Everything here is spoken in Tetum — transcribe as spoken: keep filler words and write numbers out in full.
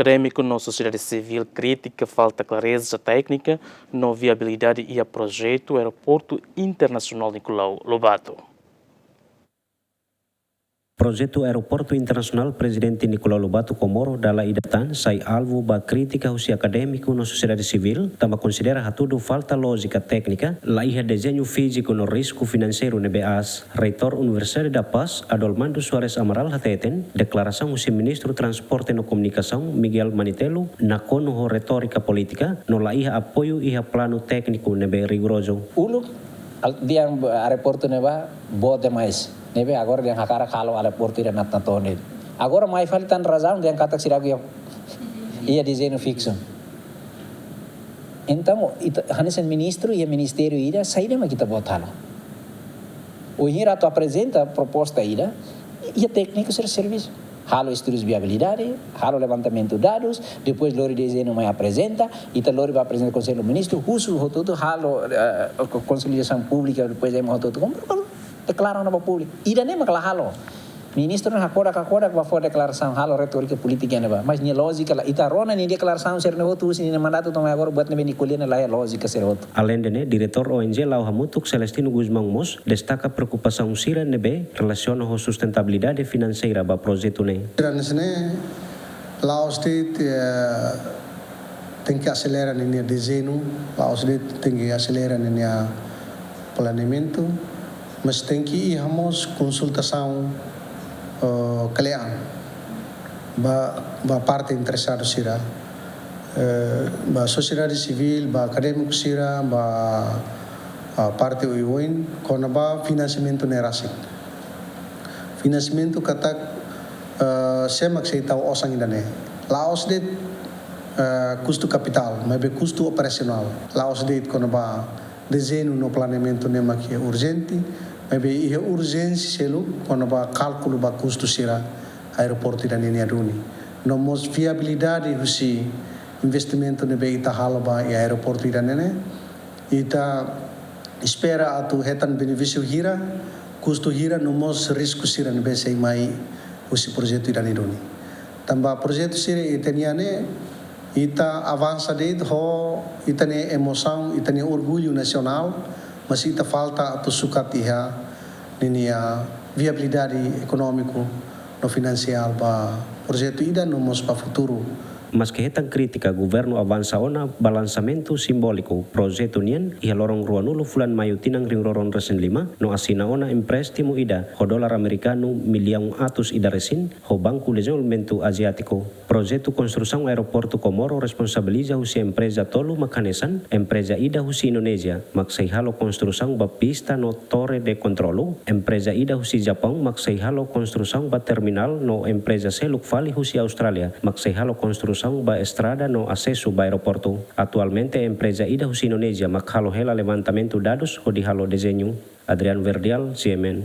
Akadémiku no sosiedade sivíl kritika falta klareza téknika no viabilidade iha projetu Aeroportu Internasionál Nicolau Lobato. Projetu Aeroportu Internasionál Prezidente Nicolau Lobato Comoro dala ida tan sai alvu ba krítika husi akadémiku no sosiedade sivíl, tanba konsidera hatudu falta lójika téknika, la iha dezeñu fíziku no risku finanseiru ne'ebé aas. Reitór Universidade da Paz, Adolmando Soares Amaral hateten, deklarasaun husi Ministru Transporte no Komunikasaun, Miguel Manitelu, nakonu ho retórika polítika, no la iha apoiu iha planu tékniku ne'ebé rigorozu. Uluk, al-, dehan aeroportu ne'ebá boot demais. Ne'ebé agora dehan hakarak halo aeroportu ida nat-, natoon de'it. Agora mai fali tan razaun dehan katak seidauk iha, iha dezeñu fiksu. Entaun, ita, hanesan ministru iha ministériu ida, saida mak ita-boot halo? Ohin ita atu aprezenta proposta ida, iha tékniku sira servisu. Halo estudu viabilidade, halo levantamentu dadus, depois lori dezeñu mai aprezenta, ita lori ba aprezenta Konsellu Ministru, husu hotu-hotu, halo, eh, ko-, konsolidasaun públika, depois ema hotu-hotu kompra, deklara ona ba públiku. Ida-ne'e mak la halo. Ministru ne'e hakodak, hakodak ba fó deklarasaun, halo retórika polítika ne'ebá. Mas nia lójika la, ita rona nia deklarasaun sira-ne'e hotu husi nia mandatu to'o mai agora buat ne'ebé nia ko'alia ne'e la iha lójika sira hotu. Aleinde ne'e, Diretór O N G La'o Hamutuk Celestino Gusmão mós destaka preokupasaun sira ne'ebé relasiona ho sustentabilidade finanseira ba projetu ne'e. Sira ne'e la'ós de'it, eh, tenke aselera ninia dezeñu, la'ós de'it tenke aselera ninia planeamentu, mas tenke iha mós konsultasaun, eh, kle'an ba, ba parte interesadu sira, eh, ba sosiedade sivíl, ba akadémiku sira, ba, ah, parte oioin, kona-ba finansiamentu ne'e rasik. Finansiamentu katak, eh, sé mak sei tau osan ida-ne'e. La'ós de'it, eh, kustu kapitál, maibé kustu operasionál. La'ós de'it kona-ba dezeñu no planeamentu ne'e mak iha urjente, maibé iha urjénsia seluk kona-ba kálkulu ba kustu sira aeroportu ida-ne'e nia duni. No mós viabilidade husi investimentu ne'ebé ita halo ba iha aeroportu ida-ne'e ne'e. Ita espera atu hetan benefísiu hira, kustu hira, no mós risku sira ne'ebé sei mai husi projetu ida-ne'e duni. Tanba projetu sira ita-nian ne'e, ita avansa de'it ho ita-nia emosaun, ita-nia orgullu nasionál, mas ita falta atu sukat iha ninia viabilidade ekonómiku no finansiál ba projetu ida no mós ba futuru. Maske hetan krítika, governu avansa ona ba lansamentu simbóliku projetu nian iha loron ruanulu fulan Maiu tinan rihun rua ruanulu resin lima, no asina ona empréstimu ida ho dolar amerikanu millaun atus ida resin ho Banku Dezenvolvimentu Aziátiku. Projetu konstrusaun Aeroportu Comoro responsabiliza husi empreza tolu mak hanesan, empreza ida husi Indonézia mak sei halo konstrusaun ba pista no torre de kontrolu, empreza ida husi Japaun mak sei halo konstrusaun ba terminál no empreza seluk fali husi Austrália mak sei halo konstrusaun ba estrada no asesu ba aeroportu. Atualmente empreza ida husi Indonézia mak halo hela levantamentu dadus hodi halo dezeñu. Adrian Verdial, C M N.